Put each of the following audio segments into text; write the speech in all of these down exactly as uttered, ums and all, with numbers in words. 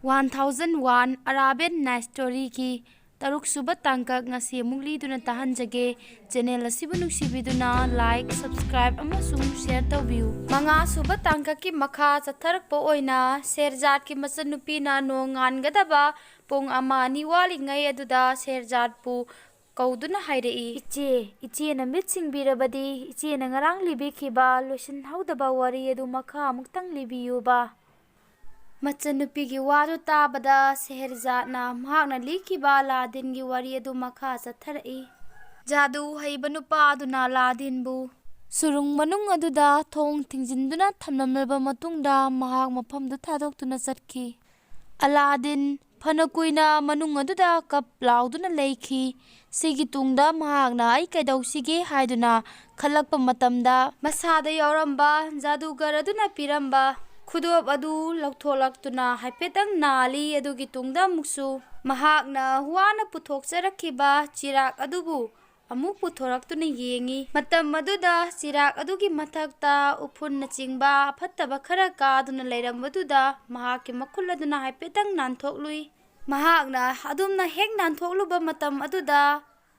One thousand one Arabian Night Story ꯒꯤ ꯇꯔꯨꯛ ꯁꯨꯕ ꯇꯥꯡꯀꯛ ꯉꯁꯤ ꯑꯃꯨꯛ ꯂꯤꯗꯨꯅ ꯇꯥꯍꯟꯖꯒꯦ꯫ Channel ꯑꯁꯤꯕꯨ ꯅꯨꯡꯁꯤꯕꯤꯗꯨꯅ like, subscribe ꯑꯃꯁꯨꯡ share ꯇꯧꯕꯤꯌꯨ꯫ ꯃꯉꯥ ꯁꯨꯕ ꯇꯥꯡꯀꯛꯀꯤ ꯃꯈꯥ ꯆꯠꯊꯔꯛꯄ ꯑꯣꯏꯅ ꯁꯦꯔꯖꯥꯠꯀꯤ ꯃꯆꯟꯅꯨꯄꯤꯅ ꯅꯣꯡꯉꯥꯟꯒꯗꯕ ꯄꯨꯡ ꯑꯃ ꯑꯅꯤ ꯋꯥꯠꯂꯤꯉꯩ ꯑꯗꯨꯗ ꯁꯦꯔꯖꯥꯠꯄꯨ ꯀꯧꯗꯨꯅ ꯍꯥꯏꯔꯛꯏ, "ꯏꯆꯦ, ꯏꯆꯦꯅ ꯃꯤꯠ ꯁꯤꯡꯕꯤꯔꯕꯗꯤ ꯏꯆꯦꯅ ꯉꯔꯥꯡ ꯂꯤꯕꯤꯈꯤꯕ ꯂꯣꯏꯁꯤꯟꯍꯧꯗꯕ ꯋꯥꯔꯤ ꯑꯗꯨ ꯃꯈꯥ ꯑꯃꯨꯛꯇꯪ ꯂꯤꯕꯤꯌꯨꯕ꯫" ꯃꯆꯟꯅꯨꯄꯤꯒꯤ ꯋꯥꯗꯨ ꯇꯥꯕꯗ ꯁꯦꯍꯔꯖꯥꯠꯅ ꯃꯍꯥꯛꯅ ꯂꯤꯈꯤꯕ ꯑꯂꯥꯗꯤꯟꯒꯤ ꯋꯥꯔꯤ ꯑꯗꯨ ꯃꯈꯥ ꯆꯠꯊꯔꯛꯏ꯫ ꯖꯥꯗꯨ ꯍꯩꯕ ꯅꯨꯄꯥ ꯑꯗꯨꯅ ꯑꯂꯥꯗꯤꯟꯕꯨ ꯁꯨꯔꯨꯡ ꯃꯅꯨꯡ ꯑꯗꯨꯗ ꯊꯣꯡ ꯊꯤꯡꯖꯤꯟꯗꯨꯅ ꯊꯝꯂꯝꯂꯕ ꯃꯇꯨꯡꯗ ꯃꯍꯥꯛ ꯃꯐꯝꯗꯨ ꯊꯥꯗꯣꯛꯇꯨꯅ ꯆꯠꯈꯤ꯫ ꯑꯂꯥꯗꯤꯟ ꯐꯅ ꯀꯨꯏꯅ ꯃꯅꯨꯡ ꯑꯗꯨꯗ ꯀꯞ ꯂꯥꯎꯗꯨꯅ ꯂꯩꯈꯤ꯫ ꯁꯤꯒꯤ ꯇꯨꯡꯗ ꯃꯍꯥꯛꯅ ꯑꯩ ꯀꯩꯗꯧꯁꯤꯒꯦ ꯍꯥꯏꯗꯨꯅ ꯈꯜꯂꯛꯄ ꯃꯇꯝꯗ, ꯃꯁꯥꯗ ꯌꯥꯎꯔꯝꯕ ꯖꯥꯗꯨꯒꯔ ꯑꯗꯨꯅ ꯄꯤꯔꯝꯕ ꯈꯨꯗꯣꯞ ꯑꯗꯨ ꯂꯧꯊꯣꯛꯂꯛꯇꯨꯅ ꯍꯥꯏꯐꯦꯠꯇꯪ ꯅꯥꯜꯂꯤ꯫ ꯑꯗꯨꯒꯤ ꯇꯨꯡꯗ ꯑꯃꯨꯛꯁꯨ ꯃꯍꯥꯛꯅ ꯋꯥꯅ ꯄꯨꯊꯣꯛꯆꯔꯛꯈꯤꯕ ꯆꯤꯔꯥꯛ ꯑꯗꯨꯕꯨ ꯑꯃꯨꯛ ꯄꯨꯊꯣꯔꯛꯇꯨꯅ ꯌꯦꯡꯉꯤ꯫ ꯃꯇꯝ ꯑꯗꯨꯗ ꯆꯤꯔꯥꯛ ꯑꯗꯨꯒꯤ ꯃꯊꯛꯇ ꯎꯐꯨꯟꯅꯆꯤꯡꯕ ꯐꯠꯇꯕ ꯈꯔ ꯀꯥꯗꯨꯅ ꯂꯩꯔꯝꯕꯗꯨꯗ ꯃꯍꯥꯛꯀꯤ ꯃꯈꯨꯜ ꯑꯗꯨꯅ ꯍꯥꯏꯐꯦꯠꯇꯪ ꯅꯥꯟꯊꯣꯛꯂꯨꯏ꯫ ꯃꯍꯥꯛꯅ ꯑꯗꯨꯝꯅ ꯍꯦꯛ ꯅꯥꯟꯊꯣꯛꯂꯨꯕ ꯃꯇꯝ ꯑꯗꯨꯗ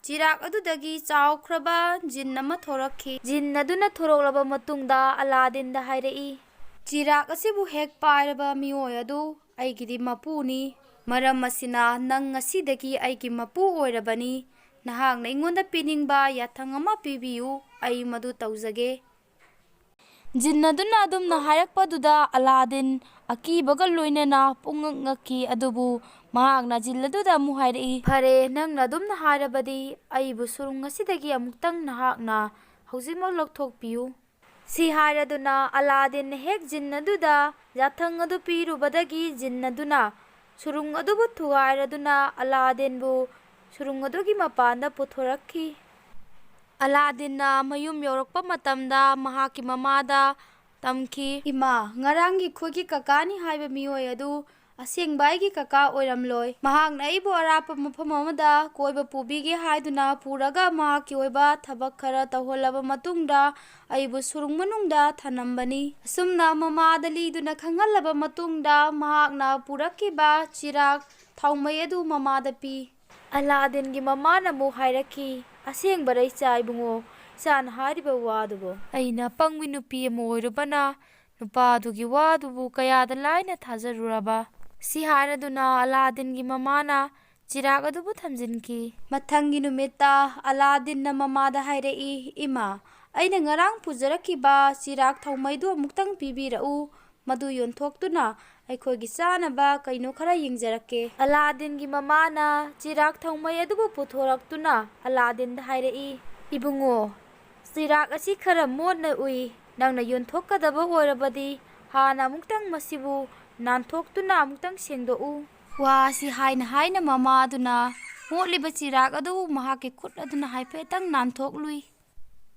ꯆꯤꯔꯥꯛ ꯑꯗꯨꯗꯒꯤ ꯆꯥꯎꯈ꯭ꯔꯕ ꯖꯤꯟ ꯑꯃ ꯊꯣꯔꯛꯈꯤ꯫ ꯖꯤꯟ ꯑꯗꯨꯅ ꯊꯣꯔꯛꯂꯕ ꯃꯇꯨꯡꯗ ꯑꯂꯥꯗꯤꯟꯗ ꯍꯥꯏꯔꯛꯏ, "ꯆꯤꯔꯥꯛ ꯑꯁꯤꯕꯨ ꯍꯦꯛ ꯄꯥꯏꯔꯕ ꯃꯤꯑꯣꯏ ꯑꯗꯨ ꯑꯩꯒꯤꯗꯤ ꯃꯄꯨꯅꯤ꯫ ꯃꯔꯝ ꯑꯁꯤꯅ ꯅꯪ ꯉꯁꯤꯗꯒꯤ ꯑꯩꯒꯤ ꯃꯄꯨ ꯑꯣꯏꯔꯕꯅꯤ꯫ ꯅꯍꯥꯛꯅ ꯑꯩꯉꯣꯟꯗ ꯄꯤꯅꯤꯡꯕ ꯌꯥꯊꯪ ꯑꯃ ꯄꯤꯕꯤꯌꯨ, ꯑꯩ ꯃꯗꯨ ꯇꯧꯖꯒꯦ꯫" ꯖꯤꯟ ꯑꯗꯨꯅ ꯑꯗꯨꯝꯅ ꯍꯥꯏꯔꯛꯄꯗꯨꯗ ꯑꯂꯥꯗꯤꯟ ꯑꯀꯤꯕꯒ ꯂꯣꯏꯅꯅ ꯄꯨꯡꯉꯛ ꯉꯛꯈꯤ꯫ ꯑꯗꯨꯕꯨ ꯃꯍꯥꯛꯅ ꯖꯤꯟ ꯑꯗꯨꯗ ꯑꯃꯨꯛ ꯍꯥꯏꯔꯛꯏ, "ꯐꯔꯦ, ꯅꯪꯅ ꯑꯗꯨꯝꯅ ꯍꯥꯏꯔꯕꯗꯤ ꯑꯩꯕꯨ ꯁꯨꯔꯨꯡ ꯑꯁꯤꯗꯒꯤ ꯑꯃꯨꯛꯇꯪ ꯅꯍꯥꯛꯅ ꯍꯧꯖꯤꯛꯃꯛ ꯂꯧꯊꯣꯛꯄꯤꯌꯨ꯫" ꯁꯤ ꯍꯥꯏꯔꯗꯨꯅ ꯑꯂꯥꯗꯤꯟꯅ ꯍꯦꯛ ꯖꯤꯟ ꯑꯗꯨꯗ ꯌꯥꯊꯪ ꯑꯗꯨ ꯄꯤꯔꯨꯕꯗꯒꯤ ꯖꯤꯟ ꯑꯗꯨꯅ ꯁꯨꯔꯨꯡ ꯑꯗꯨꯕꯨ ꯊꯨꯒꯥꯏꯔꯗꯨꯅ ꯑꯂꯥꯗꯤꯟꯕꯨ ꯁꯨꯔꯨꯡ ꯑꯗꯨꯒꯤ ꯃꯄꯥꯟꯗ ꯄꯨꯊꯣꯔꯛꯈꯤ꯫ ꯑꯂꯥꯗꯤꯟꯅ ꯃꯌꯨꯝ ꯌꯧꯔꯛꯄ ꯃꯇꯝꯗ ꯃꯍꯥꯛꯀꯤ ꯃꯃꯥꯗ ꯇꯝꯈꯤ, "ꯏꯃꯥ, ꯉꯔꯥꯡꯒꯤ ꯑꯩꯈꯣꯏꯒꯤ ꯀꯀꯥꯅꯤ ꯍꯥꯏꯕ ꯃꯤꯑꯣꯏ ꯑꯗꯨ ꯑꯁꯦꯡꯕ ꯑꯩꯒꯤ ꯀꯀꯥ ꯑꯣꯏꯔꯝꯂꯣꯏ꯫ ꯃꯍꯥꯛꯅ ꯑꯩꯕꯨ ꯑꯔꯥꯞꯄ ꯃꯐꯝ ꯑꯃꯗ ꯀꯣꯏꯕ ꯄꯨꯕꯤꯒꯦ ꯍꯥꯏꯗꯨꯅ ꯄꯨꯔꯒ ꯃꯍꯥꯛꯀꯤ ꯑꯣꯏꯕ ꯊꯕꯛ ꯈꯔ ꯇꯧꯍꯜꯂꯕ ꯃꯇꯨꯡꯗ ꯑꯩꯕꯨ ꯁꯨꯔꯨꯡ ꯃꯅꯨꯡꯗ ꯊꯅꯝꯕꯅꯤ꯫ ꯑꯁꯨꯝꯅ ꯃꯃꯥꯗ ꯂꯤꯗꯨꯅ ꯈꯪꯍꯜꯂꯕ ꯃꯇꯨꯡꯗ ꯃꯍꯥꯛꯅ ꯄꯨꯔꯛꯈꯤꯕ ꯆꯤꯔꯥꯛ ꯊꯥꯎꯃꯩ ꯑꯗꯨ ꯃꯃꯥꯗ ꯄꯤ꯫ ꯑꯂꯥꯗꯤꯟꯒꯤ ꯃꯃꯥꯅ ꯑꯃꯨꯛ ꯍꯥꯏꯔꯛꯈꯤ, "ꯑꯁꯦꯡꯕꯔ ꯏꯆꯥ ꯏꯕꯨꯡꯉꯣ, ꯏꯆꯥꯅ ꯍꯥꯏꯔꯤꯕ ꯋꯥꯗꯨꯕꯨ?" ꯑꯩꯅ ꯄꯪꯕꯤ ꯅꯨꯄꯤ ꯑꯃ ꯑꯣꯏꯔꯨꯕꯅ ꯅꯨꯄꯥꯗꯨꯒꯤ ꯋꯥꯗꯨꯕꯨ ꯀꯌꯥꯗ ꯂꯥꯏꯅ ꯊꯥꯖꯔꯨꯔꯕ꯫ ꯁꯤ ꯍꯥꯏꯔꯗꯨꯅ ꯑꯂꯥꯗꯤꯟꯒꯤ ꯃꯃꯥꯅ ꯆꯤꯔꯥꯛ ꯑꯗꯨꯕꯨ ꯊꯝꯖꯤꯟꯈꯤ꯫ ꯃꯊꯪꯒꯤ ꯅꯨꯃꯤꯠꯇ ꯑꯂꯥꯗꯤꯟꯅ ꯃꯃꯥꯗ ꯍꯥꯏꯔꯛꯏ, "ꯏꯃꯥ, ꯑꯩꯅ ꯉꯔꯥꯡ ꯄꯨꯖꯔꯛꯈꯤꯕ ꯆꯤꯔꯥꯛ ꯊꯥꯎꯃꯩꯗꯨ ꯑꯃꯨꯛꯇꯪ ꯄꯤꯕꯤꯔꯛꯎ꯫ ꯃꯗꯨ ꯌꯣꯟꯊꯣꯛꯇꯨꯅ ꯑꯩꯈꯣꯏꯒꯤ ꯆꯥꯅꯕ ꯀꯩꯅꯣ ꯈꯔ ꯌꯦꯡꯖꯔꯛꯀꯦ꯫" ꯑꯂꯥꯗꯤꯟꯒꯤ ꯃꯃꯥꯅ ꯆꯤꯔꯥꯛ ꯊꯥꯎꯃꯩ ꯑꯗꯨꯕꯨ ꯄꯨꯊꯣꯔꯛꯇꯨꯅ ꯑꯂꯥꯗꯤꯟꯗ ꯍꯥꯏꯔꯛꯏ, "ꯏꯕꯨꯡꯉꯣ, ꯆꯤꯔꯥꯛ ꯑꯁꯤ ꯈꯔ ꯃꯣꯠꯅ ꯎꯏ꯫ ꯅꯪꯅ ꯌꯣꯟꯊꯣꯛꯀꯗꯕ ꯑꯣꯏꯔꯕꯗꯤ ꯍꯥꯟꯅ ꯑꯃꯨꯛꯇꯪ ꯃꯁꯤꯕꯨ ꯅꯥꯟꯊꯣꯛꯇꯨꯅ ꯑꯃꯨꯛꯇꯪ ꯁꯦꯡꯗꯣꯛꯎ꯫" ꯋꯥ ꯑꯁꯤ ꯍꯥꯏꯅ ꯍꯥꯏꯅ ꯃꯃꯥ ꯑꯗꯨꯅ ꯃꯣꯠꯂꯤꯕ ꯆꯤꯔꯥꯛ ꯑꯗꯨ ꯃꯍꯥꯛꯀꯤ ꯈꯨꯠ ꯑꯗꯨꯅ ꯍꯥꯏꯐꯦꯠꯇꯪ ꯅꯥꯟꯊꯣꯛꯂꯨꯏ꯫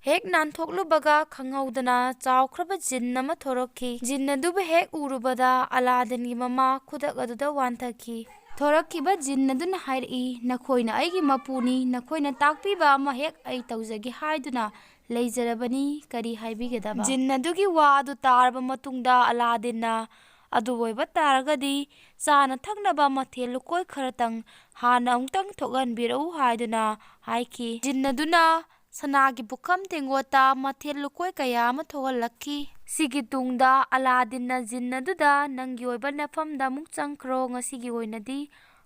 ꯍꯦꯛ ꯅꯥꯟꯊꯣꯛꯂꯨꯕꯒ ꯈꯪꯍꯧꯗꯅ ꯆꯥꯎꯈ꯭ꯔꯕ ꯖꯤꯟ ꯑꯃ ꯊꯣꯔꯛꯈꯤ꯫ ꯖꯤꯟ ꯑꯗꯨꯕꯨ ꯍꯦꯛ ꯎꯔꯨꯕꯗ ꯑꯂꯥꯗꯤꯟꯒꯤ ꯃꯃꯥ ꯈꯨꯗꯛ ꯑꯗꯨꯗ ꯋꯥꯟꯊꯈꯤ꯫ ꯊꯣꯔꯛꯈꯤꯕ ꯖꯤꯟ ꯑꯗꯨꯅ ꯍꯥꯏꯔꯛꯏ, "ꯅꯈꯣꯏꯅ ꯑꯩꯒꯤ ꯃꯄꯨꯅꯤ, ꯅꯈꯣꯏꯅ ꯇꯥꯛꯄꯤꯕ ꯑꯃ ꯍꯦꯛ ꯑꯩ ꯇꯧꯖꯒꯦ ꯍꯥꯏꯗꯨꯅ ꯂꯩꯖꯔꯕꯅꯤ, ꯀꯔꯤ ꯍꯥꯏꯕꯤꯒꯗꯕ?" ꯖꯤꯟ ꯑꯗꯨꯒꯤ ꯋꯥ ꯑꯗꯨ ꯇꯥꯔꯕ ꯃꯇꯨꯡꯗ ꯑꯂꯥꯗꯤꯟꯅ, "ꯑꯗꯨ ꯑꯣꯏꯕ ꯇꯥꯔꯒꯗꯤ ꯆꯥꯅ ꯊꯛꯅꯕ ꯃꯊꯦꯜ ꯂꯨꯀꯣꯏ ꯈꯔꯇꯪ ꯍꯥꯟꯅ ꯑꯃꯨꯛꯇꯪ ꯊꯣꯛꯍꯟꯕꯤꯔꯛꯎ" ꯍꯥꯏꯗꯨꯅ ꯍꯥꯏꯈꯤ꯫ ꯖꯤꯟ ꯑꯗꯨꯅ ꯁꯅꯥꯒꯤ ꯄꯨꯈꯝ ꯇꯦꯡꯒꯣꯠꯇ ꯃꯊꯦꯜ ꯂꯨꯀꯣꯏ ꯀꯌꯥ ꯑꯃ ꯊꯣꯛꯍꯜꯂꯛꯈꯤ꯫ ꯁꯤꯒꯤ ꯇꯨꯡꯗ ꯑꯂꯥꯗꯤꯟꯅ ꯖꯤꯟ ꯑꯗꯨꯗ, "ꯅꯪꯒꯤ ꯑꯣꯏꯕ ꯅꯐꯝꯗ ꯑꯃꯨꯛ ꯆꯪꯈ꯭ꯔꯣ, ꯉꯁꯤꯒꯤ ꯑꯣꯏꯅꯗꯤ"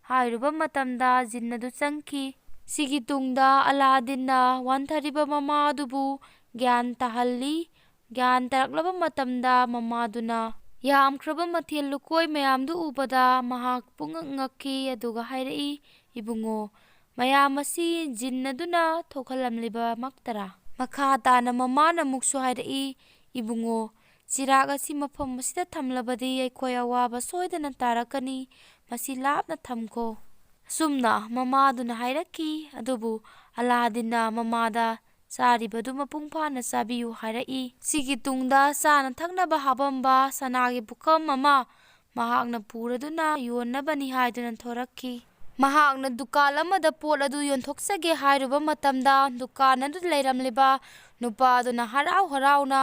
ꯍꯥꯏꯔꯨꯕ ꯃꯇꯝꯗ ꯖꯤꯟ ꯑꯗꯨ ꯆꯪꯈꯤ꯫ ꯁꯤꯒꯤ ꯇꯨꯡꯗ ꯑꯂꯥꯗꯤꯟꯅ ꯋꯥꯟꯊꯔꯤꯕ ꯃꯃꯥ ꯑꯗꯨꯕꯨ ꯒ꯭ꯌꯥꯟ ꯇꯥꯍꯜꯂꯤ꯫ ꯒ꯭ꯌꯥꯟ ꯇꯥꯔꯛꯂꯕ ꯃꯇꯝꯗ ꯃꯃꯥꯗꯨꯅ ꯌꯥꯝꯈ꯭ꯔꯕ ꯃꯊꯦꯜ ꯂꯨꯀꯣꯏ ꯃꯌꯥꯝꯗꯨ ꯎꯕꯗ ꯃꯍꯥꯛ ꯄꯨꯡꯉꯛ ꯉꯛꯈꯤ, ꯑꯗꯨꯒ ꯍꯥꯏꯔꯛꯏ, "ꯏꯕꯨꯡꯉꯣ, ꯃꯌꯥꯝ ꯑꯁꯤ ꯖꯤꯟ ꯑꯗꯨꯅ ꯊꯣꯛꯍꯜꯂꯝꯂꯤꯕꯃꯛꯇꯔꯥ?" ꯃꯈꯥ ꯇꯥꯅ ꯃꯃꯥꯅ ꯑꯃꯨꯛꯁꯨ ꯍꯥꯏꯔꯛꯏ, "ꯏꯕꯨꯡꯉꯣ, ꯆꯤꯔꯥꯛ ꯑꯁꯤ ꯃꯐꯝ ꯑꯁꯤꯗ ꯊꯝꯂꯕꯗꯤ ꯑꯩꯈꯣꯏ ꯑꯋꯥꯕ ꯁꯣꯏꯗꯅ ꯇꯥꯔꯛꯀꯅꯤ꯫ ꯃꯁꯤ ꯂꯥꯞꯅ ꯊꯝꯈꯣ꯫" ꯑꯁꯨꯝꯅ ꯃꯃꯥꯗꯨꯅ ꯍꯥꯏꯔꯛꯈꯤ, ꯑꯗꯨꯕꯨ ꯑꯂꯥꯗꯤꯟꯅ ꯃꯃꯥꯗ, "ꯆꯥꯔꯤꯕꯗꯨ ꯃꯄꯨꯡ ꯐꯥꯅ ꯆꯥꯕꯤꯌꯨ" ꯍꯥꯏꯔꯛꯏ꯫ ꯁꯤꯒꯤ ꯇꯨꯡꯗ ꯆꯥꯅ ꯊꯛꯅꯕ ꯍꯥꯞꯄꯝꯕ ꯁꯅꯥꯒꯤ ꯄꯨꯈꯝ ꯑꯃ ꯃꯍꯥꯛꯅ ꯄꯨꯔꯗꯨꯅ ꯌꯣꯟꯅꯕꯅꯤ ꯍꯥꯏꯗꯨꯅ ꯊꯣꯔꯛꯈꯤ꯫ ꯃꯍꯥꯛꯅ ꯗꯨꯀꯥꯟ ꯑꯃꯗ ꯄꯣꯠ ꯑꯗꯨ ꯌꯣꯟꯊꯣꯛꯆꯒꯦ ꯍꯥꯏꯔꯨꯕ ꯃꯇꯝꯗ, ꯗꯨꯀꯥꯟ ꯑꯗꯨꯗ ꯂꯩꯔꯝꯂꯤꯕ ꯅꯨꯄꯥ ꯑꯗꯨꯅ ꯍꯔꯥꯎ ꯍꯔꯥꯎꯅ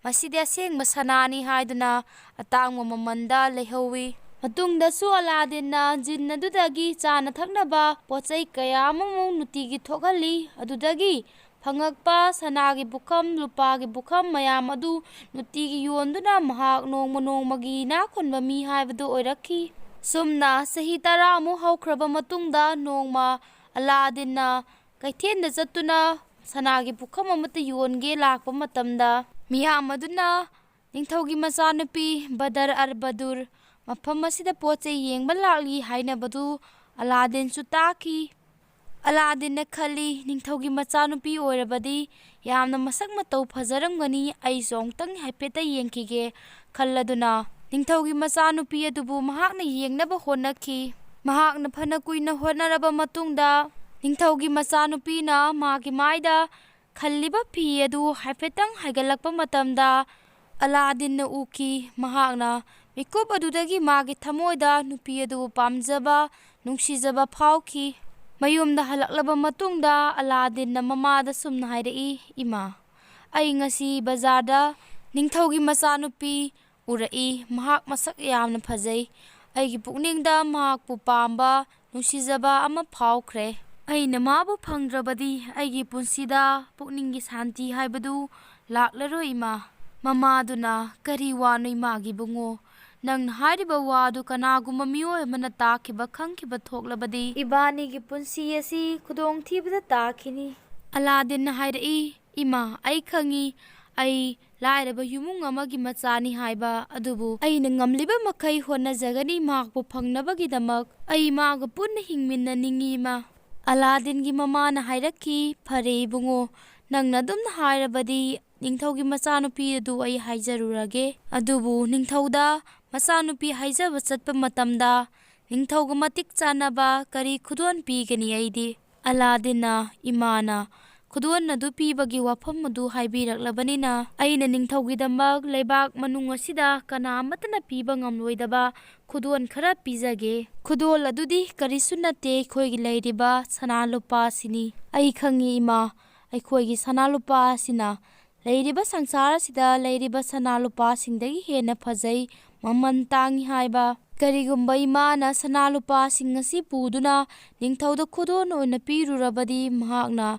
"ꯃꯁꯤꯗꯤ ꯑꯁꯦꯡꯕ ꯁꯅꯥꯅꯤ" ꯍꯥꯏꯗꯨꯅ ꯑꯇꯥꯡꯕ ꯃꯃꯜꯗ ꯂꯩꯍꯧꯋꯤ꯫ ꯃꯇꯨꯡꯗꯁꯨ ꯑꯂꯥꯗꯤꯟꯅ ꯖꯤꯟ ꯑꯗꯨꯗꯒꯤ ꯆꯥꯅ ꯊꯛꯅꯕ ꯄꯣꯠ ꯆꯩ ꯀꯌꯥ ꯑꯃꯃꯨꯛ ꯅꯨꯡꯇꯤꯒꯤ ꯊꯣꯛꯍꯜꯂꯤ꯫ ꯑꯗꯨꯗꯒꯤ ꯐꯪꯉꯛꯄ ꯁꯅꯥꯒꯤ ꯄꯨꯈꯝ, ꯂꯨꯄꯥꯒꯤ ꯄꯨꯈꯝ ꯃꯌꯥꯝ ꯑꯗꯨ ꯅꯨꯡꯇꯤꯒꯤ ꯌꯣꯟꯗꯨꯅ ꯃꯍꯥꯛ ꯅꯣꯡꯃ ꯅꯣꯡꯃꯒꯤ ꯏꯅꯥꯛ ꯈꯨꯟꯕ ꯃꯤ ꯍꯥꯏꯕꯗꯨ ꯑꯣꯏꯔꯛꯈꯤ꯫ ꯁꯨꯝꯅ ꯆꯍꯤ ꯇꯔꯥꯃꯨꯛ ꯍꯧꯈ꯭ꯔꯕ ꯃꯇꯨꯡꯗ, ꯅꯣꯡꯃ ꯑꯂꯥꯗꯤꯟꯅ ꯀꯩꯊꯦꯜꯗ ꯆꯠꯇꯨꯅ ꯁꯅꯥꯒꯤ ꯄꯨꯈꯝ ꯑꯃꯠꯇ ꯌꯣꯟꯒꯦ ꯂꯥꯛꯄ ꯃꯇꯝꯗ, ꯃꯤꯌꯥꯝ ꯑꯗꯨꯅ "ꯅꯤꯡꯊꯧꯒꯤ ꯃꯆꯥꯅꯨꯄꯤ ꯕꯗꯔ ꯑꯜ ꯕꯗꯨꯔ ꯃꯐꯝ ꯑꯁꯤꯗ ꯄꯣꯠ ꯆꯩ ꯌꯦꯡꯕ ꯂꯥꯛꯂꯤ" ꯍꯥꯏꯅꯕꯗꯨ ꯑꯂꯥꯗꯤꯟꯁꯨ ꯇꯥꯈꯤ꯫ ꯑꯂꯥꯗꯤꯟꯅ ꯈꯜꯂꯤ, "ꯅꯤꯡꯊꯧꯒꯤ ꯃꯆꯥꯅꯨꯄꯤ ꯑꯣꯏꯔꯕꯗꯤ ꯌꯥꯝꯅ ꯃꯁꯛ ꯃꯇꯧ ꯐꯖꯔꯝꯒꯅꯤ, ꯑꯩꯁꯨ ꯑꯃꯨꯛꯇꯪ ꯍꯥꯏꯐꯦꯠꯇ ꯌꯦꯡꯈꯤꯒꯦ" ꯈꯜꯂꯗꯨꯅ, ꯅꯤꯡꯊꯧꯒꯤ ꯃꯆꯥꯅꯨꯄꯤ ꯑꯗꯨꯕꯨ ꯃꯍꯥꯛꯅ ꯌꯦꯡꯅꯕ ꯍꯣꯠꯅꯈꯤ꯫ ꯃꯍꯥꯛꯅ ꯐꯅ ꯀꯨꯏꯅ ꯍꯣꯠꯅꯔꯕ ꯃꯇꯨꯡꯗ, ꯅꯤꯡꯊꯧꯒꯤ ꯃꯆꯥꯅꯨꯄꯤꯅ ꯃꯥꯒꯤ ꯃꯥꯏꯗ ꯈꯜꯂꯤꯕ ꯐꯤ ꯑꯗꯨ ꯍꯥꯏꯐꯦꯠꯇꯪ ꯍꯥꯏꯒꯠꯂꯛꯄ ꯃꯇꯝꯗ, ꯑꯂꯥꯗꯤꯟꯅ ꯎꯈꯤ꯫ ꯃꯍꯥꯛꯅ ꯃꯤꯀꯨꯞ ꯑꯗꯨꯗꯒꯤ ꯃꯥꯒꯤ ꯊꯃꯣꯏꯗ ꯅꯨꯄꯤ ꯑꯗꯨꯕꯨ ꯄꯥꯝꯖꯕ, ꯅꯨꯡꯁꯤꯖꯕ ꯐꯥꯎꯈꯤ꯫ ꯃꯌꯨꯝꯗ ꯍꯜꯂꯛꯂꯕ ꯃꯇꯨꯡꯗ, ꯑꯂꯥꯗꯤꯟꯅ ꯃꯃꯥꯗ ꯁꯨꯝꯅ ꯍꯥꯏꯔꯛꯏ, "ꯏꯃꯥ, ꯑꯩ ꯉꯁꯤ ꯕꯖꯥꯔꯗ ꯅꯤꯡꯊꯧꯒꯤ ꯃꯆꯥꯅꯨꯄꯤ ꯎꯔꯛꯏ꯫ ꯃꯍꯥꯛ ꯃꯁꯛ ꯌꯥꯝꯅ ꯐꯖꯩ꯫ ꯑꯩꯒꯤ ꯄꯨꯛꯅꯤꯡꯗ ꯃꯍꯥꯛꯄꯨ ꯄꯥꯝꯕ, ꯅꯨꯡꯁꯤꯖꯕ ꯑꯃ ꯐꯥꯎꯈ꯭ꯔꯦ꯫ ꯑꯩꯅ ꯃꯥꯕꯨ ꯐꯪꯗ꯭ꯔꯕꯗꯤ ꯑꯩꯒꯤ ꯄꯨꯟꯁꯤꯗ ꯄꯨꯛꯅꯤꯡꯒꯤ ꯁꯥꯟꯇꯤ ꯍꯥꯏꯕꯗꯨ ꯂꯥꯛꯂꯔꯣꯏ, ꯏꯃꯥ꯫" ꯃꯃꯥꯗꯨꯅ, "ꯀꯔꯤ ꯋꯥꯅꯣ, ꯏꯃꯥꯒꯤ ꯏꯕꯨꯡꯉꯣ? ꯅꯪꯅ ꯍꯥꯏꯔꯤꯕ ꯋꯥꯗꯨ ꯀꯅꯥꯒꯨꯝꯕ ꯃꯤꯑꯣꯏ ꯑꯃꯅ ꯇꯥꯈꯤꯕ, ꯈꯪꯈꯤꯕ ꯊꯣꯛꯂꯕꯗꯤ ꯏꯕꯥꯅꯤꯒꯤ ꯄꯨꯟꯁꯤ ꯑꯁꯤ ꯈꯨꯗꯣꯡꯊꯤꯕꯗ ꯇꯥꯈꯤꯅꯤ꯫" ꯑꯂꯥꯗꯤꯟꯅ ꯍꯥꯏꯔꯛꯏ, "ꯏꯃꯥ, ꯑꯩ ꯈꯪꯏ, ꯑꯩ ꯂꯥꯏꯔꯕ ꯏꯃꯨꯡ ꯑꯃꯒꯤ ꯃꯆꯥꯅꯤ ꯍꯥꯏꯕ, ꯑꯗꯨꯕꯨ ꯑꯩꯅ ꯉꯝꯂꯤꯕ ꯃꯈꯩ ꯍꯣꯠꯅꯖꯒꯅꯤ ꯃꯍꯥꯛꯄꯨ ꯐꯪꯅꯕꯒꯤꯗꯃꯛ꯫ ꯑꯩ ꯃꯥꯒ ꯄꯨꯟꯅ ꯍꯤꯡꯃꯤꯟꯅꯅꯤꯡꯏ, ꯏꯃꯥ꯫" ꯑꯂꯥꯗꯤꯟꯒꯤ ꯃꯃꯥꯅ ꯍꯥꯏꯔꯛꯈꯤ, "ꯐꯔꯦ ꯏꯕꯨꯡꯉꯣ, ꯅꯪꯅ ꯑꯗꯨꯝꯅ ꯍꯥꯏꯔꯕꯗꯤ ꯅꯤꯡꯊꯧꯒꯤ ꯃꯆꯥꯅꯨꯄꯤ ꯑꯗꯨ ꯑꯩ ꯍꯥꯏꯖꯔꯨꯔꯒꯦ꯫ ꯑꯗꯨꯕꯨ ꯅꯤꯡꯊꯧꯗ ꯃꯆꯥꯅꯨꯄꯤ ꯍꯥꯏꯖꯕ ꯆꯠꯄ ꯃꯇꯝꯗ ꯅꯤꯡꯊꯧꯒ ꯃꯇꯤꯛ ꯆꯥꯟꯅꯕ ꯀꯔꯤ ꯈꯨꯗꯣꯜ ꯄꯤꯒꯅꯤ ꯑꯩꯗꯤ?" ꯑꯂꯥꯗꯤꯟꯅ, "ꯏꯃꯥꯅ ꯈꯨꯗꯣꯜ ꯑꯗꯨ ꯄꯤꯕꯒꯤ ꯋꯥꯐꯝ ꯑꯗꯨ ꯍꯥꯏꯕꯤꯔꯛꯂꯕꯅꯤꯅ, ꯑꯩꯅ ꯅꯤꯡꯊꯧꯒꯤꯗꯃꯛ ꯂꯩꯕꯥꯛ ꯃꯅꯨꯡ ꯑꯁꯤꯗ ꯀꯅꯥ ꯑꯃꯠꯇꯅ ꯄꯤꯕ ꯉꯝꯂꯣꯏꯗꯕ ꯈꯨꯗꯣꯜ ꯈꯔ ꯄꯤꯖꯒꯦ꯫ ꯈꯨꯗꯣꯜ ꯑꯗꯨꯗꯤ ꯀꯔꯤꯁꯨ ꯅꯠꯇꯦ, ꯑꯩꯈꯣꯏꯒꯤ ꯂꯩꯔꯤꯕ ꯁꯅꯥ ꯂꯨꯄꯥꯁꯤꯅꯤ꯫ ꯑꯩ ꯈꯪꯉꯤ, ꯏꯃꯥ, ꯑꯩꯈꯣꯏꯒꯤ ꯁꯅꯥ ꯂꯨꯄꯥ ꯑꯁꯤꯅ ꯂꯩꯔꯤꯕ ꯁꯪꯁꯥꯔ ꯑꯁꯤꯗ ꯂꯩꯔꯤꯕ ꯁꯅꯥ ꯂꯨꯄꯥꯁꯤꯡꯗꯒꯤ ꯍꯦꯟꯅ ꯐꯖꯩ, ꯃꯃꯜ ꯇꯥꯡꯏ ꯍꯥꯏꯕ꯫ ꯀꯔꯤꯒꯨꯝꯕ ꯏꯃꯥꯅ ꯁꯅꯥ ꯂꯨꯄꯥꯁꯤꯡ ꯑꯁꯤ ꯄꯨꯗꯨꯅ ꯅꯤꯡꯊꯧꯗ ꯈꯨꯗꯣꯜ ꯑꯣꯏꯅ ꯄꯤꯔꯨꯔꯕꯗꯤ, ꯃꯍꯥꯛꯅ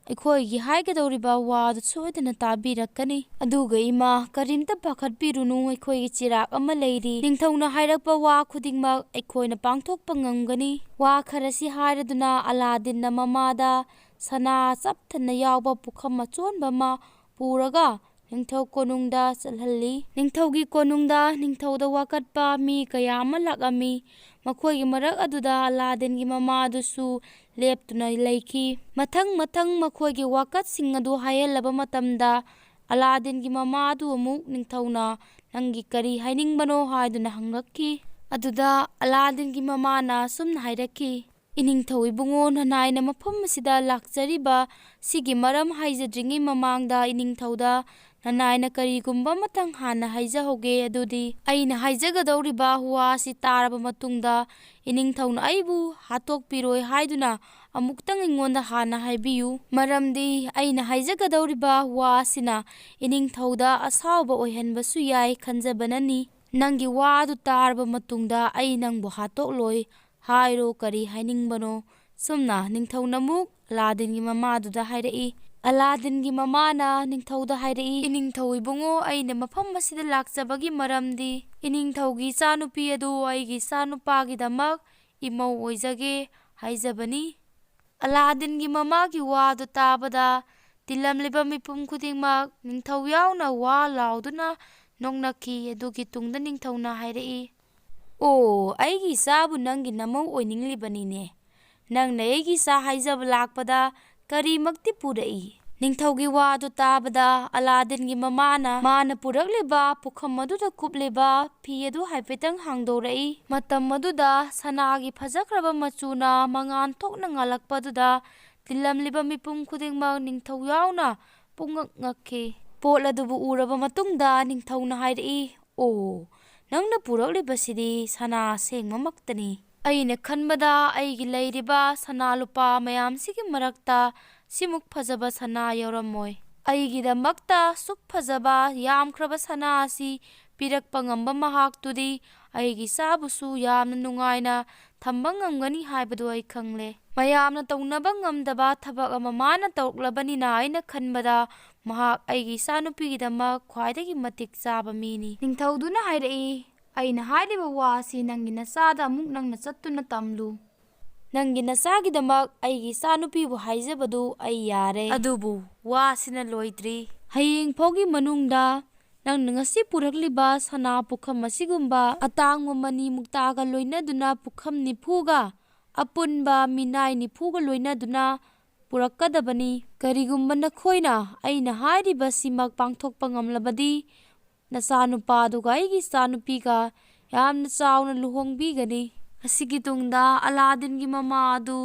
ꯑꯩꯈꯣꯏꯒꯤ ꯍꯥꯏꯒꯗꯧꯔꯤꯕ ꯋꯥ ꯑꯗꯨ ꯁꯣꯏꯗꯅ ꯇꯥꯕꯤꯔꯛꯀꯅꯤ꯫ ꯑꯗꯨꯒ ꯏꯃꯥ, ꯀꯔꯤꯝꯇ ꯄꯥꯈꯠꯄꯤꯔꯨꯅꯨ, ꯑꯩꯈꯣꯏꯒꯤ ꯆꯤꯔꯥꯛ ꯑꯃ ꯂꯩꯔꯤ꯫ ꯅꯤꯡꯊꯧꯅ ꯍꯥꯏꯔꯛꯄ ꯋꯥ ꯈꯨꯗꯤꯡꯃꯛ ꯑꯩꯈꯣꯏꯅ ꯄꯥꯡꯊꯣꯛꯄ ꯉꯝꯒꯅꯤ꯫ ꯋꯥ ꯈꯔꯁꯤ ꯍꯥꯏꯔꯗꯨꯅ ꯑꯂꯥꯗꯤꯟꯅ ꯃꯃꯥꯗ ꯁꯅꯥ ꯆꯞꯊꯅ ꯌꯥꯎꯕ ꯄꯨꯈꯝ ꯑꯆꯣꯟꯕ ꯑꯃ ꯄꯨꯔꯒ ꯅꯤꯡꯊꯧ ꯀꯣꯅꯨꯡꯗ ꯆꯠꯍꯜꯂꯤ꯫ ꯅꯤꯡꯊꯧꯒꯤ ꯀꯣꯅꯨꯡꯗ ꯅꯤꯡꯊꯧꯗ ꯋꯥꯀꯠꯄ ꯃꯤ ꯀꯌꯥ ꯑꯃ ꯂꯥꯛꯂꯝꯃꯤ꯫ ꯃꯈꯣꯏꯒꯤ ꯃꯔꯛ ꯑꯗꯨꯗ ꯑꯂꯥꯗꯤꯟꯒꯤ ꯃꯃꯥ ꯑꯗꯨꯁꯨ ꯂꯦꯞꯇꯨꯅ ꯂꯩꯈꯤ꯫ ꯃꯊꯪ ꯃꯊꯪ ꯃꯈꯣꯏꯒꯤ ꯋꯥꯀꯠꯁꯤꯡ ꯑꯗꯨ ꯍꯥꯏꯍꯜꯂꯕ ꯃꯇꯝꯗ, ꯑꯂꯥꯗꯤꯟꯒꯤ ꯃꯃꯥ ꯑꯗꯨ ꯑꯃꯨꯛ ꯅꯤꯡꯊꯧꯅ "ꯅꯪꯒꯤ ꯀꯔꯤ ꯍꯥꯏꯅꯤꯡꯕꯅꯣ?" ꯍꯥꯏꯗꯨꯅ ꯍꯪꯂꯛꯈꯤ꯫ ꯑꯗꯨꯗ ꯑꯂꯥꯗꯤꯟꯒꯤ ꯃꯃꯥꯅ ꯑꯁꯨꯝꯅ ꯍꯥꯏꯔꯛꯈꯤ, "ꯏꯅꯤꯡꯊꯧ ꯏꯕꯨꯡꯉꯣ, ꯅꯅꯥꯏꯅ ꯃꯐꯝ ꯑꯁꯤꯗ ꯂꯥꯛꯆꯔꯤꯕ ꯁꯤꯒꯤ ꯃꯔꯝ ꯍꯥꯏꯖꯗ꯭ꯔꯤꯉꯩ ꯃꯃꯥꯡꯗ ꯏꯅꯤꯡꯊꯧꯗ ꯅꯅꯥꯏꯅ ꯀꯔꯤꯒꯨꯝꯕ ꯑꯃꯇꯪ ꯍꯥꯟꯅ ꯍꯥꯏꯖꯍꯧꯒꯦ꯫ ꯑꯗꯨꯗꯤ ꯑꯩꯅ ꯍꯥꯏꯖꯒꯗꯧꯔꯤꯕ ꯋꯥ ꯑꯁꯤ ꯇꯥꯔꯕ ꯃꯇꯨꯡꯗ ꯏꯅꯤꯡꯊꯧꯅ ꯑꯩꯕꯨ ꯍꯥꯠꯇꯣꯛꯄꯤꯔꯣꯏ ꯍꯥꯏꯗꯨꯅ ꯑꯃꯨꯛꯇꯪ ꯑꯩꯉꯣꯟꯗ ꯍꯥꯟꯅ ꯍꯥꯏꯕꯤꯌꯨ꯫ ꯃꯔꯝꯗꯤ ꯑꯩꯅ ꯍꯥꯏꯖꯒꯗꯧꯔꯤꯕ ꯋꯥ ꯑꯁꯤꯅ ꯏꯅꯤꯡꯊꯧꯗ ꯑꯁꯥꯎꯕ ꯑꯣꯏꯍꯟꯕꯁꯨ ꯌꯥꯏ ꯈꯟꯖꯕꯅꯅꯤ꯫ ꯅꯪꯒꯤ ꯋꯥ ꯑꯗꯨ ꯇꯥꯔꯕ ꯃꯇꯨꯡꯗ ꯑꯩ ꯅꯪꯕꯨ ꯍꯥꯠꯇꯣꯛꯂꯣꯏ꯫ ꯍꯥꯏꯔꯣ, ꯀꯔꯤ ꯍꯥꯏꯅꯤꯡꯕꯅꯣ?" ꯁꯨꯝꯅ ꯅꯤꯡꯊꯧꯅ ꯑꯃꯨꯛ ꯑꯂꯥꯗꯤꯟꯒꯤ ꯃꯃꯥꯗꯨꯗ ꯍꯥꯏꯔꯛꯏ꯫ ꯑꯂꯥꯗꯤꯟꯒꯤ ꯃꯃꯥꯅ ꯅꯤꯡꯊꯧꯗ ꯍꯥꯏꯔꯛꯏ, "ꯏꯅꯤꯡꯊꯧ ꯏꯕꯨꯡꯉꯣ, ꯑꯩꯅ ꯃꯐꯝ ꯑꯁꯤꯗ ꯂꯥꯛꯆꯕꯒꯤ ꯃꯔꯝꯗꯤ ꯏꯅꯤꯡꯊꯧꯒꯤ ꯏꯆꯥꯅꯨꯄꯤ ꯑꯗꯨ ꯑꯩꯒꯤ ꯏꯆꯥꯅꯨꯄꯥꯒꯤꯗꯃꯛ ꯏꯃꯧ ꯑꯣꯏꯖꯒꯦ ꯍꯥꯏꯖꯕꯅꯤ꯫" ꯑꯂꯥꯗꯤꯟꯒꯤ ꯃꯃꯥꯒꯤ ꯋꯥꯗꯨ ꯇꯥꯕꯗ ꯇꯤꯜꯂꯝꯂꯤꯕ ꯃꯤꯄꯨꯝ ꯈꯨꯗꯤꯡꯃꯛ, ꯅꯤꯡꯊꯧ ꯌꯥꯎꯅ, ꯋꯥ ꯂꯥꯎꯗꯨꯅ ꯅꯣꯛꯅꯈꯤ꯫ ꯑꯗꯨꯒꯤ ꯇꯨꯡꯗ ꯅꯤꯡꯊꯧꯅ ꯍꯥꯏꯔꯛꯏ, "ꯑꯣ, ꯑꯩꯒꯤ ꯏꯆꯥꯕꯨ ꯅꯪꯒꯤ ꯅꯃꯧ ꯑꯣꯏꯅꯤꯡꯂꯤꯕꯅꯤꯅꯦ꯫ ꯅꯪꯅ ꯑꯩꯒꯤ ꯏꯆꯥ ꯍꯥꯏꯖꯕ ꯂꯥꯛꯄꯗ ꯀꯔꯤꯃꯛꯇꯤ ꯄꯨꯔꯛꯏ?" ꯅꯤꯡꯊꯧꯒꯤ ꯋꯥꯗꯨ ꯇꯥꯕꯗ ꯑꯂꯥꯗꯤꯟꯒꯤ ꯃꯃꯥꯅ ꯃꯥꯅ ꯄꯨꯔꯛꯂꯤꯕ ꯄꯨꯈꯝ ꯑꯗꯨꯗ ꯀꯨꯞꯂꯤꯕ ꯐꯤ ꯑꯗꯨ ꯍꯥꯏꯐꯦꯠꯇꯪ ꯍꯥꯡꯗꯣꯔꯛꯏ꯫ ꯃꯇꯝ ꯑꯗꯨꯗ ꯁꯅꯥꯒꯤ ꯐꯖꯈ꯭ꯔꯕ ꯃꯆꯨꯅ ꯃꯉꯥꯜ ꯊꯣꯛꯅ ꯉꯥꯜꯂꯛꯄꯗꯨꯗ ꯇꯤꯜꯂꯝꯂꯤꯕ ꯃꯤꯄꯨꯝ ꯈꯨꯗꯤꯡꯃꯛ ꯅꯤꯡꯊꯧ ꯌꯥꯎꯅ ꯄꯨꯡꯉꯛ ꯉꯛꯈꯤ꯫ ꯄꯣꯠ ꯑꯗꯨꯕꯨ ꯎꯔꯕ ꯃꯇꯨꯡꯗ ꯅꯤꯡꯊꯧꯅ ꯍꯥꯏꯔꯛꯏ, "ꯑꯣ, ꯅꯪꯅ ꯄꯨꯔꯛꯂꯤꯕꯁꯤꯗꯤ ꯁꯅꯥ ꯑꯁꯦꯡꯕꯃꯛꯇꯅꯤ꯫ ꯑꯩꯅ ꯈꯟꯕꯗ ꯑꯩꯒꯤ ꯂꯩꯔꯤꯕ ꯁꯅꯥ ꯂꯨꯄꯥ ꯃꯌꯥꯝꯁꯤꯒꯤ ꯃꯔꯛꯇ ꯁꯤꯃꯨꯛ ꯐꯖꯕ ꯁꯅꯥ ꯌꯥꯎꯔꯝꯃꯣꯏ꯫ ꯑꯩꯒꯤꯗꯃꯛꯇ ꯁꯨꯛ ꯐꯖꯕ ꯌꯥꯝꯈ꯭ꯔꯕ ꯁꯅꯥ ꯑꯁꯤ ꯄꯤꯔꯛꯄ ꯉꯝꯕ ꯃꯍꯥꯛꯇꯨꯗꯤ ꯑꯩꯒꯤ ꯏꯆꯥꯕꯨꯁꯨ ꯌꯥꯝꯅ ꯅꯨꯡꯉꯥꯏꯅ ꯊꯝꯕ ꯉꯝꯒꯅꯤ ꯍꯥꯏꯕꯗꯨ ꯑꯩ ꯈꯪꯂꯦ꯫ ꯃꯌꯥꯝꯅ ꯇꯧꯅꯕ ꯉꯝꯗꯕ ꯊꯕꯛ ꯑꯃ ꯃꯥꯅ ꯇꯧꯔꯛꯂꯕꯅꯤꯅ ꯑꯩꯅ ꯈꯟꯕꯗ ꯃꯍꯥꯛ ꯑꯩꯒꯤ ꯏꯆꯥꯅꯨꯄꯤꯒꯤꯗꯃꯛ ꯈ꯭ꯋꯥꯏꯗꯒꯤ ꯃꯇꯤꯛ ꯆꯥꯕ ꯃꯤꯅꯤ꯫" ꯅꯤꯡꯊꯧꯗꯨꯅ ꯍꯥꯏꯔꯛꯏ, "ꯑꯩꯅ ꯍꯥꯏꯔꯤꯕ ꯋꯥ ꯑꯁꯤ ꯅꯪꯒꯤ ꯅꯆꯥꯗ ꯑꯃꯨꯛ ꯅꯪꯅ ꯆꯠꯇꯨꯅ ꯇꯝꯂꯨ꯫ ꯅꯪꯒꯤ ꯅꯆꯥꯒꯤꯗꯃꯛ ꯑꯩꯒꯤ ꯏꯆꯥꯅꯨꯄꯤꯕꯨ ꯍꯥꯏꯖꯕꯗꯨ ꯑꯩ ꯌꯥꯔꯦ꯫" ꯑꯗꯨꯕꯨ ꯋꯥꯁꯤꯅ ꯂꯣꯏꯗ꯭ꯔꯤ꯫ ꯍꯌꯦꯡ ꯐꯥꯎꯒꯤ ꯃꯅꯨꯡꯗ ꯅꯪꯅ ꯉꯁꯤ ꯄꯨꯔꯛꯂꯤꯕ ꯁꯅꯥ ꯄꯨꯈꯝ ꯑꯁꯤꯒꯨꯝꯕ ꯑꯇꯥꯡꯕ ꯃꯅꯤ ꯃꯨꯛꯇꯥꯒ ꯂꯣꯏꯅꯗꯨꯅ ꯄꯨꯈꯝ ꯅꯤꯐꯨꯒ ꯑꯄꯨꯟꯕ ꯃꯤꯅꯥꯏ ꯅꯤꯐꯨꯒ ꯂꯣꯏꯅꯗꯨꯅ ꯄꯨꯔꯛꯀꯗꯕꯅꯤ꯫ ꯀꯔꯤꯒꯨꯝꯕ ꯅꯈꯣꯏꯅ ꯑꯩꯅ ꯍꯥꯏꯔꯤꯕꯁꯤꯃꯛ ꯄꯥꯡꯊꯣꯛꯄ ꯉꯝꯂꯕꯗꯤ, ꯅꯆꯥꯅꯨꯄꯥꯗꯨꯒ ꯑꯩꯒꯤ ꯏꯆꯥꯅꯨꯄꯤꯒ ꯌꯥꯝꯅ ꯆꯥꯎꯅ ꯂꯨꯍꯣꯡꯕꯤꯒꯅꯤ꯫ ꯑꯁꯤꯒꯤ ꯇꯨꯡꯗ ꯑꯂꯥꯗꯤꯟꯒꯤ ꯃꯃꯥ ꯑꯗꯨ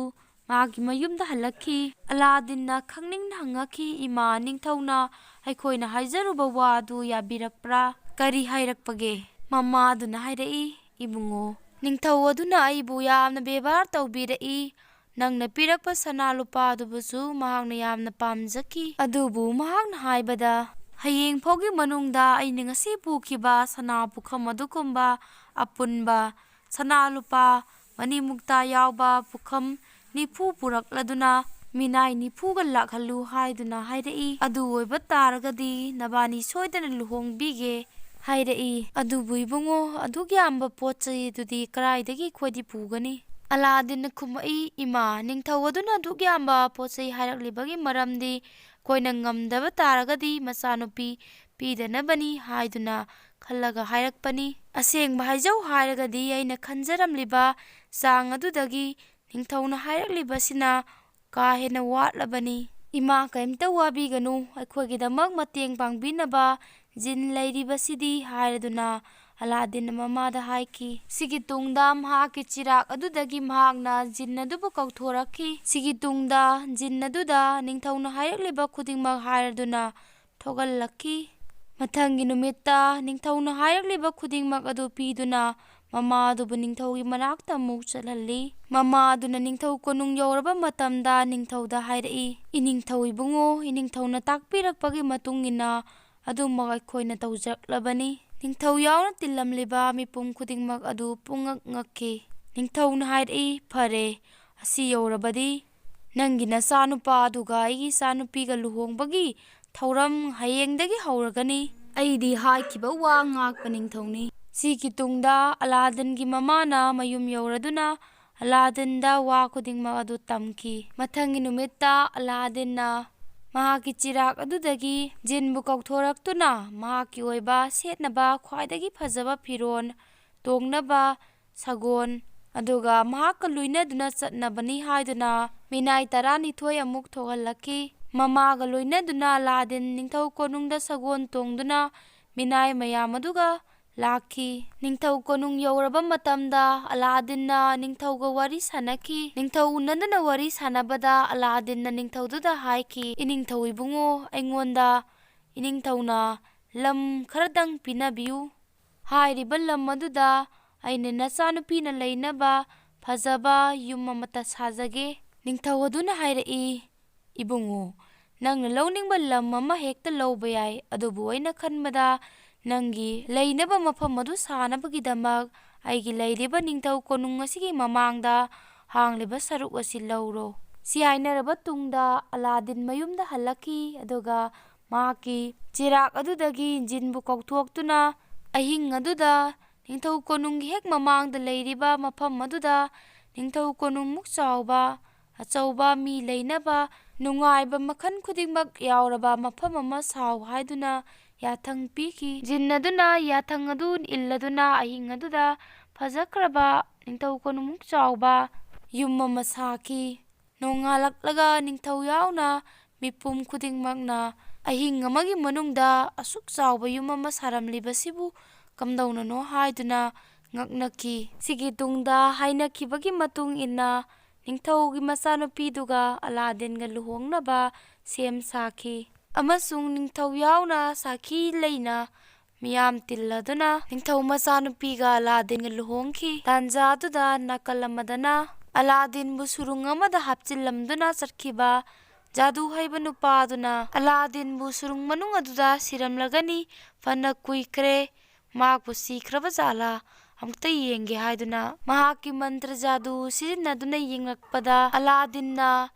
ꯃꯥꯒꯤ ꯃꯌꯨꯝꯗ ꯍꯜꯂꯛꯈꯤ꯫ ꯑꯂꯥꯗꯤꯟꯅ ꯈꯪꯅꯤꯡꯅ ꯍꯪꯉꯛꯈꯤ, "ꯏꯃꯥ ꯅꯤꯡꯊꯧꯅ ꯑꯩꯈꯣꯏꯅ ꯍꯥꯏꯖꯔꯨꯕ ꯋꯥ ꯑꯗꯨ ꯌꯥꯕꯤꯔꯛꯄ꯭ꯔꯥ? ꯀꯔꯤ ꯍꯥꯏꯔꯛꯄꯒꯦ?" ꯃꯃꯥ ꯑꯗꯨꯅ ꯍꯥꯏꯔꯛꯏ, "ꯏꯕꯨꯡꯉꯣ, ꯅꯤꯡꯊꯧ ꯑꯗꯨꯅ ꯑꯩꯕꯨ ꯌꯥꯝꯅ ꯕꯦꯕꯥꯔ ꯇꯧꯕꯤꯔꯛꯏ꯫ ꯅꯪꯅ ꯄꯤꯔꯛꯄ ꯁꯅꯥ ꯂꯨꯄꯥ ꯑꯗꯨꯕꯨꯁꯨ ꯃꯍꯥꯛꯅ ꯌꯥꯝꯅ ꯄꯥꯝꯖꯈꯤ꯫ ꯑꯗꯨꯕꯨ ꯃꯍꯥꯛꯅ ꯍꯥꯏꯕꯗ, ꯍꯌꯦꯡ ꯐꯥꯎꯒꯤ ꯃꯅꯨꯡꯗ ꯑꯩꯅ ꯉꯁꯤ ꯄꯨꯈꯤꯕ ꯁꯅꯥ ꯄꯨꯈꯝ ꯑꯗꯨꯒꯨꯝꯕ ꯑꯄꯨꯟꯕ ꯁꯅꯥ ꯂꯨꯄꯥ ꯃꯅꯤ ꯃꯨꯛꯇꯥ ꯌꯥꯎꯕ ꯄꯨꯈꯝ ꯅꯤꯐꯨ ꯄꯨꯔꯛꯂꯗꯨꯅ ꯃꯤꯅꯥꯏ ꯅꯤꯐꯨꯒ ꯂꯥꯛꯍꯜꯂꯨ" ꯍꯥꯏꯗꯨꯅ ꯍꯥꯏꯔꯛꯏ꯫ "ꯑꯗꯨ ꯑꯣꯏꯕ ꯇꯥꯔꯒꯗꯤ ꯅꯕꯥꯅꯤ ꯁꯣꯏꯗꯅ ꯂꯨꯍꯣꯡꯕꯤꯒꯦ" ꯍꯥꯏꯔꯛꯏ꯫ "ꯑꯗꯨꯕꯨ ꯏꯕꯨꯡꯉꯣ, ꯑꯗꯨꯛ ꯌꯥꯝꯕ ꯄꯣꯠ ꯆꯩ ꯑꯗꯨꯗꯤ ꯀꯗꯥꯏꯗꯒꯤ ꯑꯩꯈꯣꯏꯗꯤ ꯄꯨꯒꯅꯤ?" ꯑꯂꯥꯗꯤꯟꯅ ꯈꯨꯝꯃꯛꯏ, "ꯏꯃꯥ, ꯅꯤꯡꯊꯧ ꯑꯗꯨꯅ ꯑꯗꯨꯛ ꯌꯥꯝꯕ ꯄꯣꯠ ꯆꯩ ꯍꯥꯏꯔꯛꯂꯤꯕꯒꯤ ꯃꯔꯝꯗꯤ ꯑꯩꯈꯣꯏꯅ ꯉꯝꯗꯕ ꯇꯥꯔꯒꯗꯤ ꯃꯆꯥꯅꯨꯄꯤ ꯄꯤꯗꯅꯕꯅꯤ" ꯍꯥꯏꯗꯨꯅ ꯈꯜꯂꯒ ꯍꯥꯏꯔꯛꯄꯅꯤ꯫ ꯑꯁꯦꯡꯕ ꯍꯥꯏꯖꯧ ꯍꯥꯏꯔꯒꯗꯤ ꯑꯩꯅ ꯈꯟꯖꯔꯝꯂꯤꯕ ꯆꯥꯡ ꯑꯗꯨꯗꯒꯤ ꯅꯤꯡꯊꯧꯅ ꯍꯥꯏꯔꯛꯂꯤꯕꯁꯤꯅ ꯀꯥ ꯍꯦꯟꯅ ꯋꯥꯠꯂꯕꯅꯤ꯫ "ꯏꯃꯥ, ꯀꯔꯤꯝꯇ ꯋꯥꯕꯤꯒꯅꯨ, ꯑꯩꯈꯣꯏꯒꯤꯗꯃꯛ ꯃꯇꯦꯡ ꯄꯥꯡꯕꯤꯅꯕ ꯖꯤꯟ ꯂꯩꯔꯤꯕꯁꯤꯗꯤ" ꯍꯥꯏꯔꯗꯨꯅ ꯑꯂꯥꯗꯤꯟꯅ ꯃꯃꯥꯗ ꯍꯥꯏꯈꯤ꯫ ꯁꯤꯒꯤ ꯇꯨꯡꯗ ꯃꯍꯥꯛꯀꯤ ꯆꯤꯔꯥꯛ ꯑꯗꯨꯗꯒꯤ ꯃꯍꯥꯛꯅ ꯖꯤꯟ ꯑꯗꯨꯕꯨ ꯀꯧꯊꯣꯔꯛꯈꯤ꯫ ꯁꯤꯒꯤ ꯇꯨꯡꯗ ꯖꯤꯟ ꯑꯗꯨꯗ ꯅꯤꯡꯊꯧꯅ ꯍꯥꯏꯔꯛꯂꯤꯕ ꯈꯨꯗꯤꯡꯃꯛ ꯍꯥꯏꯔꯗꯨꯅ ꯊꯣꯛꯍꯜꯂꯛꯈꯤ꯫ ꯃꯊꯪꯒꯤ ꯅꯨꯃꯤꯠꯇ ꯅꯤꯡꯊꯧꯅ ꯍꯥꯏꯔꯛꯂꯤꯕ ꯈꯨꯗꯤꯡꯃꯛ ꯑꯗꯨ ꯄꯤꯗꯨꯅ ꯃꯃꯥ ꯑꯗꯨꯕꯨ ꯅꯤꯡꯊꯧꯒꯤ ꯃꯅꯥꯛꯇ ꯑꯃꯨꯛ ꯆꯠꯍꯜꯂꯤ꯫ ꯃꯃꯥ ꯑꯗꯨꯅ ꯅꯤꯡꯊꯧ ꯀꯣꯅꯨꯡ ꯌꯧꯔꯕ ꯃꯇꯝꯗ ꯅꯤꯡꯊꯧꯗ ꯍꯥꯏꯔꯛꯏ, "ꯏꯅꯤꯡꯊꯧ ꯏꯕꯨꯡꯉꯣ, ꯏꯅꯤꯡꯊꯧꯅ ꯇꯥꯛꯄꯤꯔꯛꯄꯒꯤ ꯃꯇꯨꯡ ꯏꯟꯅ ꯑꯗꯨꯃꯛ ꯑꯩꯈꯣꯏꯅ ꯇꯧꯖꯔꯛꯂꯕꯅꯤ꯫ ꯅꯤꯡꯊꯧ ꯌꯥꯎꯅ ꯇꯤꯜꯂꯝꯂꯤꯕ ꯃꯤꯄꯨꯝ ꯈꯨꯗꯤꯡꯃꯛ ꯑꯗꯨ ꯄꯨꯡꯉꯛ ꯉꯛꯈꯤ꯫ ꯅꯤꯡꯊꯧꯅ ꯍꯥꯏꯔꯛꯏ, ꯐꯔꯦ, ꯑꯁꯤ ꯌꯧꯔꯕꯗꯤ ꯅꯪꯒꯤ ꯅꯆꯥꯅꯨꯄꯥ ꯑꯗꯨꯒ ꯑꯩꯒꯤ ꯏꯆꯥꯅꯨꯄꯤꯒ ꯂꯨꯍꯣꯡꯕꯒꯤ ꯊꯧꯔꯝ ꯍꯌꯦꯡꯗꯒꯤ ꯍꯧꯔꯒꯅꯤ꯫ ꯑꯩꯗꯤ ꯍꯥꯏꯈꯤꯕ ꯋꯥ ꯉꯥꯛꯄ ꯅꯤꯡꯊꯧꯅꯤ꯫" ꯁꯤꯒꯤ ꯇꯨꯡꯗ ꯑꯂꯥꯗꯤꯟꯒꯤ ꯃꯃꯥꯅ ꯃꯌꯨꯝ ꯌꯧꯔꯗꯨꯅ ꯑꯂꯥꯗꯤꯟꯗ ꯋꯥ ꯈꯨꯗꯤꯡꯃꯛ ꯑꯗꯨ ꯇꯝꯈꯤ꯫ ꯃꯊꯪꯒꯤ ꯅꯨꯃꯤꯠꯇ ꯑꯂꯥꯗꯤꯟꯅ ꯃꯍꯥꯛꯀꯤ ꯆꯤꯔꯥꯛ ꯑꯗꯨꯗꯒꯤ ꯖꯤꯟꯕꯨ ꯀꯧꯊꯣꯔꯛꯇꯨꯅ ꯃꯍꯥꯛꯀꯤ ꯑꯣꯏꯕ ꯁꯦꯠꯅꯕ ꯈ꯭ꯋꯥꯏꯗꯒꯤ ꯐꯖꯕ ꯐꯤꯔꯣꯜ, ꯇꯣꯡꯅꯕ ꯁꯒꯣꯜ, ꯑꯗꯨꯒ ꯃꯍꯥꯛꯀ ꯂꯣꯏꯅꯗꯨꯅ ꯆꯠꯅꯕꯅꯤ ꯍꯥꯏꯗꯨꯅ ꯃꯤꯅꯥꯏ ꯇꯔꯥꯅꯤꯊꯣꯏ ꯑꯃꯨꯛ ꯊꯣꯛꯍꯜꯂꯛꯈꯤ꯫ ꯃꯃꯥꯒ ꯂꯣꯏꯅꯗꯨꯅ ꯑꯂꯥꯗꯤꯟ ꯅꯤꯡꯊꯧ ꯀꯣꯅꯨꯡꯗ ꯁꯒꯣꯜ ꯇꯣꯡꯗꯨꯅ ꯃꯤꯅꯥꯏ ꯃꯌꯥꯝ ꯑꯗꯨꯒ ꯂꯥꯛꯈꯤ꯫ ꯅꯤꯡꯊꯧ ꯀꯣꯅꯨꯡ ꯌꯧꯔꯕ ꯃꯇꯝꯗ ꯑꯂꯥꯗꯤꯟꯅ ꯅꯤꯡꯊꯧꯒ ꯋꯥꯔꯤ ꯁꯥꯟꯅꯈꯤ꯫ ꯅꯤꯡꯊꯧ ꯎꯅꯗꯨꯅ ꯋꯥꯔꯤ ꯁꯥꯟꯅꯕꯗ ꯑꯂꯥꯗꯤꯟꯅ ꯅꯤꯡꯊꯧꯗꯨꯗ ꯍꯥꯏꯈꯤ, "ꯏꯅꯤꯡꯊꯧ ꯏꯕꯨꯡꯉꯣ, ꯑꯩꯉꯣꯟꯗ ꯏꯅꯤꯡꯊꯧꯅ ꯂꯝ ꯈꯔꯗꯪ ꯄꯤꯅꯕꯤꯌꯨ꯫ ꯍꯥꯏꯔꯤꯕ ꯂꯝ ꯑꯗꯨꯗ ꯑꯩꯅ ꯅꯆꯥꯅꯨꯄꯤꯅ ꯂꯩꯅꯕ ꯐꯖꯕ ꯌꯨꯝ ꯑꯃꯠꯇ ꯁꯥꯖꯒꯦ꯫" ꯅꯤꯡꯊꯧ ꯑꯗꯨꯅ ꯍꯥꯏꯔꯛꯏ, "ꯏꯕꯨꯡꯉꯣ, ꯅꯪꯅ ꯂꯧꯅꯤꯡꯕ ꯂꯝ ꯑꯃ ꯍꯦꯛꯇ ꯂꯧꯕ ꯌꯥꯏ, ꯑꯗꯨꯕꯨ ꯑꯩꯅ ꯈꯟꯕꯗ ꯅꯪꯒꯤ ꯂꯩꯅꯕ ꯃꯐꯝ ꯑꯗꯨ ꯁꯥꯅꯕꯒꯤꯗꯃꯛ ꯑꯩꯒꯤ ꯂꯩꯔꯤꯕ ꯅꯤꯡꯊꯧ ꯀꯣꯅꯨꯡ ꯑꯁꯤꯒꯤ ꯃꯃꯥꯡꯗ ꯍꯥꯡꯂꯤꯕ ꯁꯔꯨꯛ ꯑꯁꯤ ꯂꯧꯔꯣ꯫" ꯁꯤ ꯍꯥꯏꯅꯔꯕ ꯇꯨꯡꯗ ꯑꯂꯥꯗꯤꯟ ꯃꯌꯨꯝꯗ ꯍꯜꯂꯛꯈꯤ, ꯑꯗꯨꯒ ꯃꯍꯥꯛꯀꯤ ꯆꯤꯔꯥꯛ ꯑꯗꯨꯗꯒꯤ ꯖꯤꯟꯕꯨ ꯀꯧꯊꯣꯛꯇꯨꯅ ꯑꯍꯤꯡ ꯑꯗꯨꯗ ꯅꯤꯡꯊꯧ ꯀꯣꯅꯨꯡꯒꯤ ꯍꯦꯛ ꯃꯃꯥꯡꯗ ꯂꯩꯔꯤꯕ ꯃꯐꯝ ꯑꯗꯨꯗ ꯅꯤꯡꯊꯧ ꯀꯣꯅꯨꯡꯃꯨꯛ ꯆꯥꯎꯕ, ꯑꯆꯧꯕ, ꯃꯤ ꯂꯩꯅꯕ, ꯅꯨꯡꯉꯥꯏꯕ ꯃꯈꯜ ꯈꯨꯗꯤꯡꯃꯛ ꯌꯥꯎꯔꯕ ꯃꯐꯝ ꯑꯃ ꯁꯥꯎ ꯍꯥꯏꯗꯨꯅ ꯌꯥꯊꯪ ꯄꯤꯈꯤ꯫ ꯖꯤꯟ ꯑꯗꯨꯅ ꯌꯥꯊꯪ ꯑꯗꯨ ꯏꯜꯂꯗꯨꯅ ꯑꯍꯤꯡ ꯑꯗꯨꯗ ꯐꯖꯈ꯭ꯔꯕ ꯅꯤꯡꯊꯧ ꯀꯣꯅꯨꯡꯃꯨꯛ ꯆꯥꯎꯕ ꯌꯨꯝ ꯑꯃ ꯁꯥꯈꯤ꯫ ꯅꯣꯡꯉꯥꯜꯂꯛꯂꯒ ꯅꯤꯡꯊꯧ ꯌꯥꯎꯅ ꯃꯤꯄꯨꯝ ꯈꯨꯗꯤꯡꯃꯛꯅ ꯑꯍꯤꯡ ꯑꯃꯒꯤ ꯃꯅꯨꯡꯗ ꯑꯁꯨꯛ ꯆꯥꯎꯕ ꯌꯨꯝ ꯑꯃ ꯁꯥꯔꯝꯂꯤꯕꯁꯤꯕꯨ ꯀꯝꯗꯧꯅꯅꯣ ꯍꯥꯏꯗꯨꯅ ꯉꯛꯅꯈꯤ꯫ ꯁꯤꯒꯤ ꯇꯨꯡꯗ ꯍꯥꯏꯅꯈꯤꯕꯒꯤ ꯃꯇꯨꯡ ꯏꯟꯅ ꯅꯤꯡꯊꯧꯒꯤ ꯃꯆꯥꯅꯨꯄꯤꯗꯨꯒ ꯑꯂꯥꯗꯤꯟꯒ ꯂꯨꯍꯣꯡꯅꯕ ꯁꯦꯝ ꯁꯥꯈꯤ꯫ ꯑꯃꯁꯨꯡ ꯅꯤꯡꯊꯧ ꯌꯥꯎꯅ ꯁꯥꯈꯤ ꯂꯩꯅ ꯃꯤꯌꯥꯝ ꯇꯤꯜꯂꯗꯨꯅ ꯅꯤꯡꯊꯧ ꯃꯆꯥꯅꯨꯄꯤꯒ ꯑꯂꯥꯗꯤꯟꯒ ꯂꯨꯍꯣꯡꯈꯤ꯫ ꯇꯥꯟꯖꯥꯗꯨꯗ ꯅꯥꯀꯜ ꯑꯃꯗꯅ ꯑꯂꯥꯗꯤꯟꯕꯨ ꯁꯨꯔꯨꯡ ꯑꯃꯗ ꯍꯥꯞꯆꯤꯜꯂꯝꯗꯨꯅ ꯆꯠꯈꯤꯕ ꯖꯥꯗꯨ ꯍꯩꯕ ꯅꯨꯄꯥꯗꯨꯅ ꯑꯂꯥꯗꯤꯟꯕꯨ ꯁꯨꯔꯨꯡ ꯃꯅꯨꯡ ꯑꯗꯨꯗ ꯁꯤꯔꯝꯂꯒꯅꯤ, ꯐꯅ ꯀꯨꯏꯈ꯭ꯔꯦ, ꯃꯍꯥꯛꯄꯨ ꯁꯤꯈ꯭ꯔꯕ ꯖꯥꯠꯂꯥ ꯑꯃꯨꯛꯇ ꯌꯦꯡꯒꯦ ꯍꯥꯏꯗꯨꯅ ꯃꯍꯥꯛꯀꯤ ꯃꯟꯇ꯭ꯔ ꯖꯥꯗꯨ ꯁꯤꯖꯤꯟꯅꯗꯨꯅ ꯌꯦꯡꯂꯛꯄꯗ ꯑꯂꯥꯗꯤꯟꯅ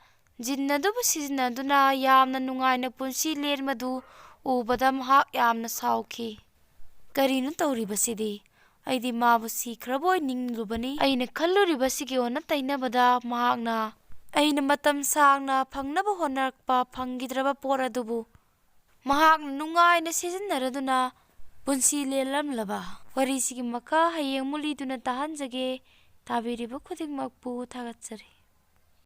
ꯖꯤꯟ ꯑꯗꯨꯕꯨ ꯁꯤꯖꯤꯟꯅꯗꯨꯅ ꯌꯥꯝꯅ ꯅꯨꯡꯉꯥꯏꯅ ꯄꯨꯟꯁꯤ ꯂꯦꯟꯕꯗꯨ ꯎꯕꯗ ꯃꯍꯥꯛ ꯌꯥꯝꯅ ꯁꯥꯎꯈꯤ꯫ "ꯀꯔꯤꯅꯣ ꯇꯧꯔꯤꯕꯁꯤꯗꯤ? ꯑꯩꯗꯤ ꯃꯥꯕꯨ ꯁꯤꯈ꯭ꯔꯕ ꯑꯣꯏ ꯅꯤꯡꯂꯨꯕꯅꯤ꯫ ꯑꯩꯅ ꯈꯜꯂꯨꯔꯤꯕꯁꯤꯒꯤ ꯑꯣꯟꯅ ꯇꯩꯅꯕꯗ ꯃꯍꯥꯛꯅ ꯑꯩꯅ ꯃꯇꯝ ꯁꯥꯡꯅ ꯐꯪꯅꯕ ꯍꯣꯠꯅꯔꯛꯄ ꯐꯪꯈꯤꯗ꯭ꯔꯕ ꯄꯣꯠ ꯑꯗꯨꯕꯨ ꯃꯍꯥꯛꯅ ꯅꯨꯡꯉꯥꯏꯅ ꯁꯤꯖꯤꯟꯅꯔꯗꯨꯅ ꯄꯨꯟꯁꯤ ꯂꯦꯜꯂꯝꯂꯕ꯫" ꯋꯥꯔꯤꯁꯤꯒꯤ ꯃꯈꯥ ꯍꯌꯦꯡ ꯑꯃꯨꯛ ꯂꯤꯗꯨꯅ ꯇꯥꯍꯟꯖꯒꯦ꯫ ꯇꯥꯕꯤꯔꯤꯕ ꯈꯨꯗꯤꯡꯃꯛꯄꯨ ꯊꯥꯒꯠꯆꯔꯤ꯫